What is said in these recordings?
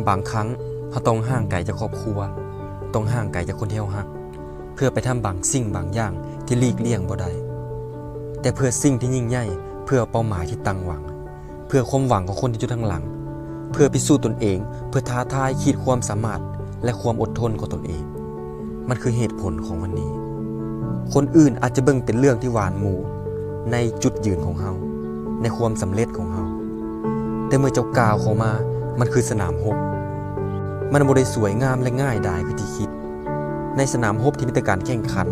ບາງຄັ້ງເຮົາຕ້ອງຫ່າງໄກຈາກຄອບຄົວ, ຕ້ອງຫ່າງໄກຈາກຄົນທີ່ເຮົາຮັກ ເພື່ອໄປທຳບາງສິ່ງບາງຢ່າງທີ່ຫຼີກລ່ຽງບໍ່ໄດ້, ແຕ່ເພື່ອສິ່ງທີ່ຍິ່ງໃຫຍ່, ເພື່ອເປົ້າໝາຍທີ່ຕັ້ງຫວັງ, ເພື່ອຄວາມຫວັງຂອງຄົນທີ່ຢູ່ທາງຫຼັງ, ເພື່ອພິສູດຕົນເອງ, ເພື່ອທ້າທາຍຂີດຄວາມສາມາດ ແລະ ຄວາມອົດທົນຂອງຕົນເອງ. ມັນຄືເຫດຜົນຂອງວັນນີ້. ຄົນອື່ນອາດຈະເບິ່ງເປັນເລື່ອງທີ່ຫວານໝູໃນຈຸດຢືນຂອງເຮົາ, ໃນຄວາມສຳເລັດຂອງເຮົາ, ແຕ່ເມື່ອເຈົ້າກ້າວເຂົ້າມາ, ມັນຄືສະໜາມຮົບ. ມັນບໍ່ໄດ້ສວຍງາມ ແລະ ງ່າຍດາຍຄືທີ່ຄິດ. ໃນສະໜາມຮົບທີ່ມີແຕ່ການແຂ່ງຂັນ,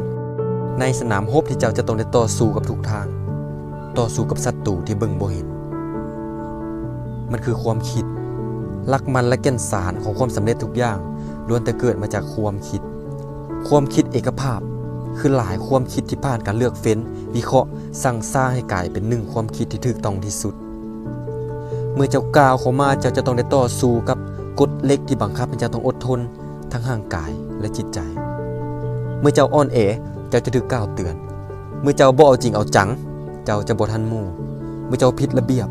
ໃນສະໜາມຮົບທີ່ເຈົ້າຈະຕ້ອງໄດ້ຕໍ່ສູ້ກັບທຸກທາງ, ຕໍ່ສູ້ກັບສັດຕູທີ່ເບິ່ງບໍ່ເຫັນ. ມັນຄືຄວາມຄິດ. ຫຼັກມັນ ແລະ ແກ່ນສານຂອງຄວາມສຳເລັດທຸກຢ່າງ ລ້ວນແຕ່ເກີດມາຈາກຄວາມຄິດ. ຄວາມຄິດເອກະພາບ ຄືຫຼາຍຄວາມຄິດທີ່ຜ່ານການເລືອກເຟ້ນ, ວິເຄາະ, ສ້າງສາໃຫ້ກາຍເປັນໜຶ່ງຄວາມຄິດທີ່ຖືກຕ້ອງທີ່ສຸດ. ເມື່ອເຈົ້າກ້າວເຂົ້າມາ, ເຈົ້າຈະຕ້ອງໄດ້ຕໍ່ສູ້ກັບກົດເຫຼັກທີ່ບັງຄັບໃຫ້ເຈົ້າຕ້ອງອົດທົນ ທັງຮ່າງກາຍ ແລະ ຈິດໃຈ. ເມື່ອເຈົ້າອ່ອນແອ, ເຈົ້າຈະຖືກກ່າວເຕືອນ. ເມື່ອເຈົ້າບໍ່ເອົາຈິງເອົາຈັງ, ເຈົ້າຈະບໍ່ທັນໝູ່. ເມື່ອເຈົ້າຜິດລະບຽບ,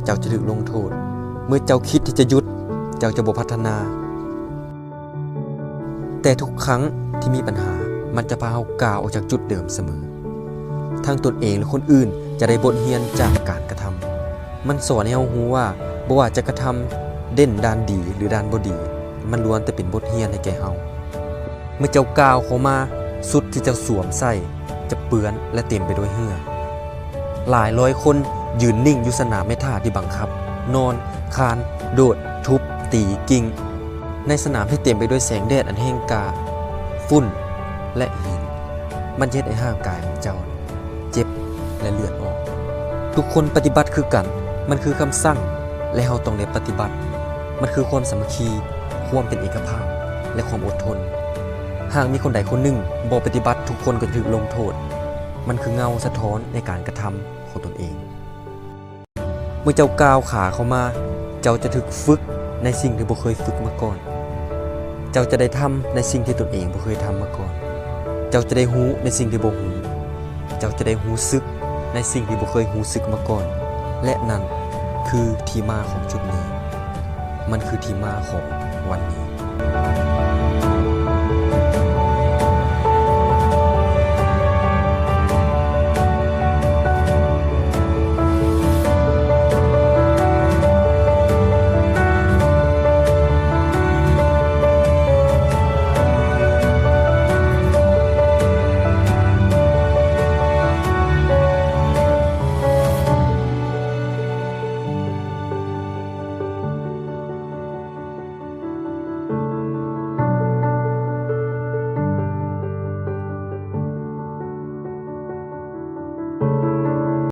ເຈົ້າຈະຖືກລົງໂທດ. ເມື່ອເຈົ້າຄິດທີ່ຈະຢຸດ, ເຈົ້າຈະບໍ່ພັດທະນາ. ແຕ່ທຸກຄັ້ງທີ່ມີບັນຫາ, ມັນຈະພາເຮົາກ້າວອອກຈາກຈຸດເດີມສະເໝີ. ທັງຕົນເອງ ແລະ ຄົນອື່ນຈະໄດ້ບົດຮຽນຈາກການກະທຳ. ມັນສອນໃຫ້ເຮົາຮູ້ວ່າ ບໍ່ວ່າຈະກະທຳເດັ່ນດ້ານດີ ຫຼື ດ້ານບໍ່ດີ, ມັນລ້ວນແຕ່ເປັນບົດຮຽນໃຫ້ແກ່ເຮົາ. ເມື່ອເຈົ້າກ້າວເຂົ້າມາ, ຊຸດທີ່ເຈົ້າສວມໃສ່ຈະເປື້ອນ ແລະ ເຕັມໄປດ້ວຍເຫື່ອ. ຫຼາຍຮ້ອຍຄົນຢືນນິ່ງຢູ່ສະໜາມໄມ້ທ່າທີ່ບັງຄັບ, ນອນ, ຄານ, ໂດດ, ທຸບ, ຕີ, ກິ້ງ ໃນສະໜາມທີ່ເຕັມໄປດ້ວຍແສງແດດອັນແຮງກ້າ, ຝຸ່ນ ແລະ ຫີນ. ມັນຈະເຮັດໃຫ້ຮ່າງກາຍຂອງເຈົ້າເຈັບ ແລະ ເລືອດອອກ. ທຸກຄົນປະຕິບັດຄືກັນ. ມັນຄືຄຳສັ່ງ ແລະ ເຮົາຕ້ອງໄດ້ປະຕິບັດ. ມັນຄືຄວາມສາມັກຄີ, ຄວາມເປັນເອກະພາບ ແລະ ຄວາມອົດທົນ. ຫາກມີຄົນໃດຄົນໜຶ່ງບໍ່ປະຕິບັດ, ທຸກຄົນກໍຈະຖືກລົງໂທດ. ມັນຄືເງົາສະທ້ອນໃນການກະທຳຂອງຕົນເອງ. ເມື່ອເຈົ້າກ້າວຂາເຂົ້າມາ, ເຈົ້າຈະຖືກຝຶກໃນສິ່ງທີ່ບໍ່ເຄີຍຝຶກມາກ່ອນ. ເຈົ້າຈະໄດ້ທຳໃນສິ່ງທີ່ຕົນເອງບໍ່ເຄີຍທຳມາກ່ອນ. ເຈົ້າຈະໄດ້ຮູ້ໃນສິ່ງທີ່ບໍ່ຮູ້. ເຈົ້າຈະໄດ້ຮູ້ສຶກໃນສິ່ງທີ່ບໍ່ເຄີຍຮູ້ສຶກມາກ່ອນ. ແລະ ນັ້ນຄືທີ່ມາຂອງຈຸດນີ້. ມັນຄືທີ່ມາຂອງວັນນີ້.